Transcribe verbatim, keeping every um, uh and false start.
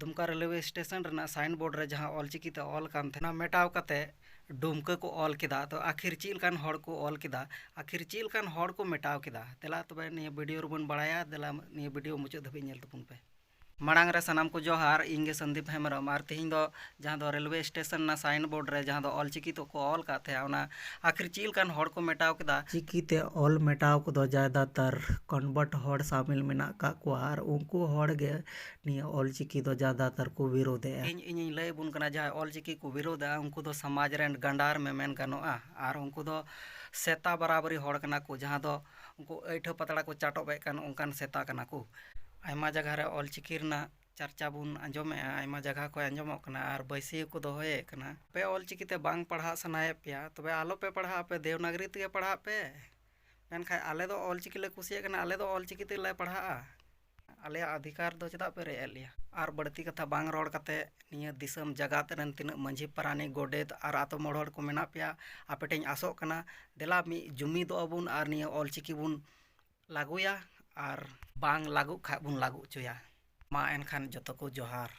ᱫᱩᱢᱠᱟ railway station ᱨᱮᱱᱟᱜ ᱥᱟᱭᱤᱱ board ᱨᱮ ᱡᱟᱦᱟᱸ ᱚᱞᱪᱤᱠᱤ ᱛᱮ ᱚᱞ ᱠᱟᱱ ᱛᱟᱦᱮᱱᱟ, ᱢᱮᱴᱟᱣ ᱠᱟᱛᱮ ᱰᱩᱢᱠᱟᱹ ᱠᱚ ᱚᱞ ᱠᱮᱫᱟ᱾ ᱛᱚ ᱟᱹᱠᱷᱤᱨ ᱪᱮᱫ ᱞᱮᱠᱟᱱ ᱦᱚᱲ ᱠᱚ ᱚᱞ ᱠᱮᱫᱟ, ᱟᱹᱠᱷᱤᱨ ᱪᱮᱫ ᱞᱮᱠᱟᱱ ᱦᱚᱲ ᱠᱚ ᱢᱮᱴᱟᱣ ᱠᱮᱫᱟ? ᱫᱮᱞᱟ ᱛᱚᱵᱮ ᱱᱤᱭᱟᱹ ᱵᱷᱤᱰᱤᱭᱳ ᱨᱮᱵᱚᱱ ᱵᱟᱲᱟᱭᱟ᱾ ᱫᱮᱞᱟ ᱱᱤᱭᱟᱹ ᱵᱷᱤᱰᱤᱭᱳ ᱢᱩᱪᱟᱹᱫ ᱫᱷᱟᱹᱵᱤᱡ ᱧᱮᱞ ᱛᱟᱵᱚᱱ ᱯᱮ᱾ ᱢᱟᱲᱟᱝ ᱨᱮ ᱥᱟᱱᱟᱢ ᱠᱚ ᱡᱚᱦᱟᱨ, ᱤᱧ ᱜᱮ ᱥᱚᱱᱫᱤᱯ ᱦᱮᱢᱵᱨᱚᱢ᱾ ᱟᱨ ᱛᱮᱦᱮᱧ ᱫᱚ ᱡᱟᱦᱟᱸ ᱫᱚ ᱨᱮᱞᱣᱮ ᱥᱴᱮᱥᱚᱱ ᱨᱮᱱᱟᱜ ᱥᱟᱭᱤᱱ ᱵᱳᱨᱰ ᱨᱮ ᱡᱟᱦᱟᱸ ᱫᱚ ᱚᱞᱪᱤᱠᱤ ᱛᱮᱠᱚ ᱚᱞ ᱠᱟᱫ ᱛᱟᱦᱮᱸᱫ, ᱚᱱᱟ ᱟᱹᱠᱷᱤᱨ ᱪᱮᱫ ᱞᱮᱠᱟᱱ ᱦᱚᱲ ᱠᱚ ᱢᱮᱴᱟᱣ ᱠᱮᱫᱟ? ᱪᱤᱠᱤ ᱛᱮ ᱚᱞ ᱢᱮᱴᱟᱣ ᱠᱚᱫᱚ ᱡᱟᱫᱟᱛᱟᱨ ᱠᱚᱱᱵᱷᱟᱨᱴ ᱦᱚᱲ ᱥᱟᱢᱤᱞ ᱢᱮᱱᱟᱜ ᱠᱟᱜ ᱠᱚᱣᱟ, ᱟᱨ ᱩᱱᱠᱩ ᱦᱚᱲ ᱜᱮ ᱱᱤᱭᱟᱹ ᱚᱞᱪᱤᱠᱤ ᱫᱚ ᱡᱟᱫᱟᱛᱟᱨ ᱠᱚ ᱵᱤᱨᱳᱫᱮᱜᱼᱟ᱾ ᱤᱧ, ᱤᱧᱤᱧ ᱞᱟᱹᱭ ᱟᱵᱚᱱ ᱠᱟᱱᱟ, ᱡᱟᱦᱟᱸᱭ ᱚᱞᱪᱤᱠᱤ ᱠᱚ ᱵᱤᱨᱳᱫᱟ, ᱩᱱᱠᱩ ᱫᱚ ᱥᱚᱢᱟᱡᱽ ᱨᱮᱱ ᱜᱟᱸᱰᱟᱨ ᱢᱮᱢᱮᱱ ᱜᱟᱱᱚᱜᱼᱟ, ᱟᱨ ᱩᱱᱠᱩ ᱫᱚ ᱥᱮᱛᱟ ᱵᱟᱨᱟᱵᱟᱨᱤ ᱦᱚᱲ ᱠᱟᱱᱟ ᱠᱚ, ᱡᱟᱦᱟᱸ ᱫᱚ ᱩᱱᱠᱩ ᱟᱹᱭᱴᱷᱟᱹ ᱯᱟᱛᱲᱟ ᱠᱚ ᱪᱟᱴᱚᱵᱮᱫ ᱠᱟᱱ ᱚᱱᱠᱟᱱ ᱥᱮᱛᱟ ᱠᱟᱱᱟ ᱠᱚ᱾ ᱟᱭᱢᱟ ᱡᱟᱭᱜᱟ ᱨᱮ ᱚᱞᱪᱤᱠᱤ ᱨᱮᱱᱟᱜ ᱪᱟᱨᱪᱟ ᱵᱚᱱ ᱟᱸᱡᱚᱢᱮᱫᱼᱟ, ᱟᱭᱢᱟ ᱡᱟᱭᱜᱟ ᱠᱷᱚᱱ ᱟᱸᱡᱚᱢᱚᱜ ᱠᱟᱱᱟ, ᱟᱨ ᱵᱟᱹᱭᱥᱤ ᱦᱚᱸᱠᱚ ᱫᱚᱦᱚᱭᱮᱫ ᱠᱟᱱᱟ᱾ ᱟᱯᱮ ᱚᱞᱪᱤᱠᱤ ᱛᱮ ᱵᱟᱝ ᱯᱟᱲᱦᱟᱜ ᱥᱟᱱᱟᱭᱮᱫ ᱯᱮᱭᱟ, ᱛᱚᱵᱮ ᱟᱞᱚᱯᱮ ᱯᱟᱲᱦᱟᱜᱼᱟ, ᱟᱯᱮ ᱫᱮᱣᱱᱟᱜᱽᱨᱤ ᱛᱮᱜᱮ ᱯᱟᱲᱦᱟᱜ ᱯᱮ᱾ ᱢᱮᱱᱠᱷᱟᱱ ᱟᱞᱮ ᱫᱚ ᱚᱞᱪᱤᱠᱤ ᱞᱮ ᱠᱩᱥᱤᱭᱟᱜ ᱠᱟᱱᱟ, ᱟᱞᱮ ᱫᱚ ᱚᱞᱪᱤᱠᱤ ᱛᱮᱞᱮ ᱯᱟᱲᱦᱟᱜᱼᱟ᱾ ᱟᱞᱮᱭᱟᱜ ᱚᱫᱷᱤᱠᱟᱨ ᱫᱚ ᱪᱮᱫᱟᱜ ᱯᱮ ᱨᱮᱡ ᱮᱫ ᱞᱮᱭᱟ? ᱟᱨ ᱵᱟᱹᱲᱛᱤ ᱠᱟᱛᱷᱟ ᱵᱟᱝ ᱨᱚᱲ ᱠᱟᱛᱮ, ᱱᱤᱭᱟᱹ ᱫᱤᱥᱚᱢ ᱡᱟᱜᱟᱛ ᱨᱮᱱ ᱛᱤᱱᱟᱹᱜ ᱢᱟᱹᱡᱷᱤ ᱯᱟᱨᱟᱱᱤᱠ ᱜᱚᱰᱮᱛ ᱟᱨ ᱟᱛᱳ ᱢᱚᱬᱮ ᱦᱚᱲ ᱠᱚ ᱢᱮᱱᱟᱜ ᱯᱮᱭᱟ, ᱟᱯᱮ ᱴᱷᱮᱱ ᱟᱥᱚᱜ ᱠᱟᱱᱟ, ᱫᱮᱞᱟ ᱢᱤᱫ ᱡᱩᱢᱤᱫᱚᱜ ᱟᱵᱚᱱ ᱟᱨ ᱱᱤᱭᱟᱹ ᱚᱞᱪᱤᱠᱤ ᱵᱚᱱ ᱞᱟᱹᱜᱩᱭᱟ, ᱟᱨ ᱵᱟᱝ ᱞᱟᱹᱜᱩᱜ ᱠᱷᱟᱡ ᱵᱚᱱ ᱞᱟᱹᱜᱩ ᱦᱚᱪᱚᱭᱟ᱾ ᱢᱟ ᱮᱱᱠᱷᱟᱱ ᱡᱚᱛᱚ ᱠᱚ ᱡᱚᱦᱟᱨ᱾